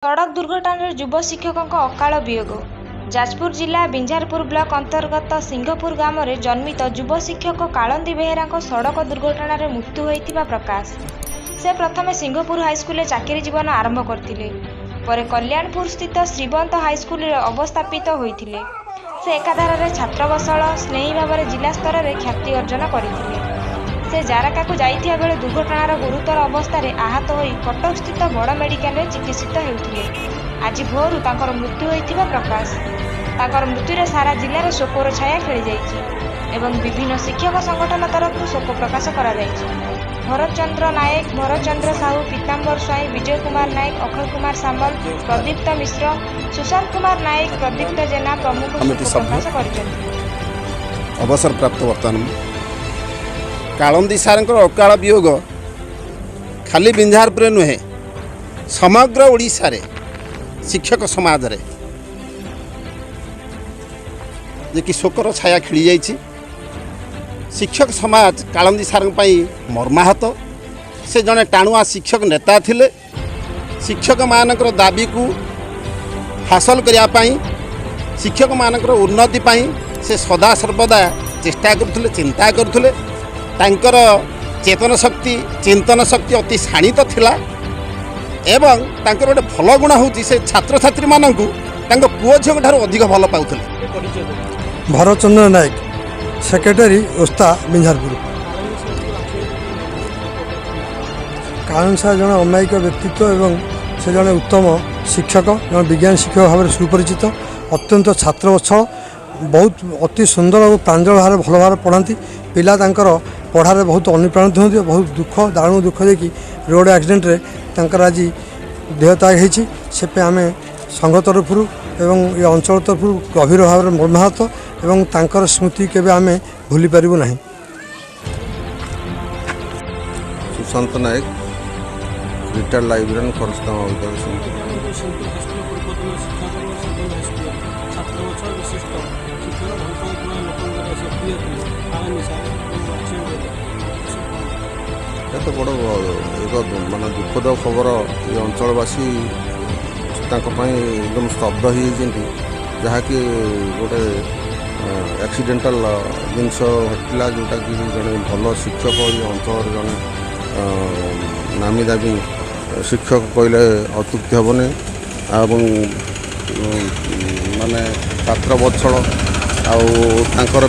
ସଡ଼କ ଦୁର୍ଘଟଣାରେ ଯୁବ ଶିକ୍ଷକଙ୍କ ଅକାଳ ବିୟୋଗ। ଯାଜପୁର ଜିଲ୍ଲା ବିଞ୍ଝାରପୁର ବ୍ଲକ ଅନ୍ତର୍ଗତ ସିଂହପୁର ଗ୍ରାମରେ ଜନ୍ମିତ ଯୁବ ଶିକ୍ଷକ କାଳନ୍ଦୀ ବେହେରାଙ୍କ ସଡ଼କ ଦୁର୍ଘଟଣାରେ ମୃତ୍ୟୁ ହୋଇଥିବା ପ୍ରକାଶ। ସେ ପ୍ରଥମେ ସିଂହପୁର ହାଇସ୍କୁଲରେ ଚାକିରି ଜୀବନ ଆରମ୍ଭ କରିଥିଲେ। ପରେ କଲ୍ୟାଣପୁର ସ୍ଥିତ ଶ୍ରୀବନ୍ତ ହାଇସ୍କୁଲରେ ଅବସ୍ଥାପିତ ହୋଇଥିଲେ। ସେ ଏକାଧାରରେ ଛାତ୍ରବତ୍ସଳ, ସ୍ନେହୀ ଭାବରେ ଜିଲ୍ଲା ସ୍ତରରେ ଖ୍ୟାତି ଅର୍ଜନ କରିଥିଲେ। ସେ ଜାରକାକୁ ଯାଇଥିବା ବେଳେ ଦୁର୍ଘଟଣାର ଗୁରୁତର ଅବସ୍ଥାରେ ଆହତ ହୋଇ କଟକସ୍ଥିତ ବଡ଼ ମେଡିକାଲରେ ଚିକିତ୍ସିତ ହେଉଥିଲେ। ଆଜି ଭୋରରୁ ତାଙ୍କର ମୃତ୍ୟୁ ହୋଇଥିବା ପ୍ରକାଶ। ତାଙ୍କର ମୃତ୍ୟୁରେ ସାରା ଜିଲ୍ଲାରେ ଶୋକର ଛାୟା ଖେଳିଯାଇଛି ଏବଂ ବିଭିନ୍ନ ଶିକ୍ଷକ ସଂଗଠନ ତରଫରୁ ଶୋକ ପ୍ରକାଶ କରାଯାଇଛି। ଭରତ ଚନ୍ଦ୍ର ନାୟକ, ଭରତ ଚନ୍ଦ୍ର ସାହୁ, ପୀତାମ୍ବର ସ୍ୱାଇଁ, ବିଜୟ କୁମାର ନାୟକ, ଅକ୍ଷୟ କୁମାର ସାମଲ, ପ୍ରଦୀପ୍ତ ମିଶ୍ର, ସୁଶାନ୍ତ କୁମାର ନାୟକ, ପ୍ରଦୀପ୍ତ ଜେନା ପ୍ରମୁଖ କମିଟି ଶୋକ ସଭ୍ୟ। ପ୍ରକାଶ କରିଛନ୍ତି। ଅବସରପ୍ରାପ୍ତ ବର୍ତ୍ତମାନ ମୁଁ। କାଳନ୍ଦୀ ସାର୍ଙ୍କର ଅକାଳ ବିୟୋଗ ଖାଲି ବିଞ୍ଝାରପୁରରେ ନୁହେଁ, ସମଗ୍ର ଓଡ଼ିଶାରେ ଶିକ୍ଷକ ସମାଜରେ ଯେ କି ଶୋକର ଛାୟା ଖେଳିଯାଇଛି। ଶିକ୍ଷକ ସମାଜ କାଳନ୍ଦୀ ସାର୍ଙ୍କ ପାଇଁ ମର୍ମାହତ। ସେ ଜଣେ ଟାଣୁଆ ଶିକ୍ଷକ ନେତା ଥିଲେ। ଶିକ୍ଷକମାନଙ୍କର ଦାବିକୁ ହାସଲ କରିବା ପାଇଁ, ଶିକ୍ଷକମାନଙ୍କର ଉନ୍ନତି ପାଇଁ ସେ ସଦାସର୍ବଦା ଚେଷ୍ଟା କରୁଥିଲେ, ଚିନ୍ତା କରୁଥିଲେ। ତାଙ୍କର ଚେତନ ଶକ୍ତି, ଚିନ୍ତନ ଶକ୍ତି ଅତି ଶାଣିତ ଥିଲା ଏବଂ ତାଙ୍କର ଗୋଟେ ଭଲ ଗୁଣ ହେଉଛି ସେ ଛାତ୍ରଛାତ୍ରୀମାନଙ୍କୁ ତାଙ୍କ ପୁଅ ଝିଅଙ୍କ ଠାରୁ ଅଧିକ ଭଲ ପାଉଥିଲେ। ଭରତ ଚନ୍ଦ୍ର ନାୟକ, ସେକ୍ରେଟାରୀ, ଓସ୍ତା, ବିଞ୍ଝାରପୁର। କାଳନ୍ଦୀ ସାର୍ ଜଣେ ଅମାୟିକ ବ୍ୟକ୍ତିତ୍ୱ ଏବଂ ସେ ଜଣେ ଉତ୍ତମ ଶିକ୍ଷକ, ଜଣେ ବିଜ୍ଞାନ ଶିକ୍ଷକ ଭାବରେ ସୁପରିଚିତ, ଅତ୍ୟନ୍ତ ଛାତ୍ରବତ୍ସଳ, ବହୁତ ଅତି ସୁନ୍ଦର ଓ ପ୍ରାଞ୍ଜଳ ଭାବରେ ଭଲ ଭାବରେ ପଢ଼ାନ୍ତି। ପିଲା ତାଙ୍କର ପଢ଼ାରେ ବହୁତ ଅନୁପ୍ରାଣିତ ହୁଅନ୍ତି। ବହୁତ ଦୁଃଖ, ଦାରୁଣ ଦୁଃଖ ଦେଇକି ରୋଡ଼ ଆକ୍ସିଡେଣ୍ଟରେ ତାଙ୍କର ଆଜି ଦେହତ୍ୟାଗ ହେଇଛି। ସେଥିପାଇଁ ଆମେ ସଂଘ ତରଫରୁ ଏବଂ ଏ ଅଞ୍ଚଳ ତରଫରୁ ଗଭୀର ଭାବରେ ମର୍ମାହତ ଏବଂ ତାଙ୍କର ସ୍ମୃତି କେବେ ଆମେ ଭୁଲି ପାରିବୁ ନାହିଁ। ସୁଶାନ୍ତ ନାୟକ, ରିଟାୟାର୍ଡ ଲାଇବ୍ରେରିଆନ୍, ଖରସ୍ତାମା ବିଦ୍ୟାଳୟ ସମିତି। ସିଂହପୁର ହାଇସ୍କୁଲ ପୂର୍ବତନ ଶିକ୍ଷକ ଏବଂ ସିଂହପୁର ହାଇସ୍କୁଲ ଛାତ୍ରବତ୍ସଳ ବିଶିଷ୍ଟ ଶିକ୍ଷକ, ଭଲ ପାଉଥିବା ଲୋକଙ୍କର ସେ ପ୍ରିୟ ଥିଲେ କାଳନ୍ଦୀ ସାର୍। ଆକ୍ସିଡେଣ୍ଟ ହେଲେ। ଏ ତ ବଡ଼ ଏକ ମାନେ ଦୁଃଖଦ ଖବର। ଏ ଅଞ୍ଚଳବାସୀ ତାଙ୍କ ପାଇଁ ଏକଦମ ସ୍ତବ୍ଧ ହେଇଯାଇଛନ୍ତି, ଯାହାକି ଗୋଟେ ଆକ୍ସିଡେଣ୍ଟାଲ ଜିନିଷ ଘଟିଲା, ଯେଉଁଟାକି ଜଣେ ଭଲ ଶିକ୍ଷକ, ଏ ଅଞ୍ଚଳର ଜଣେ ନାମୀ ଦାମୀ ଶିକ୍ଷକ କହିଲେ ଅତ୍ୟୁକ୍ତି ହେବନି ଏବଂ ମାନେ ଛାତ୍ରବତ୍ସଳ ଆଉ ତାଙ୍କର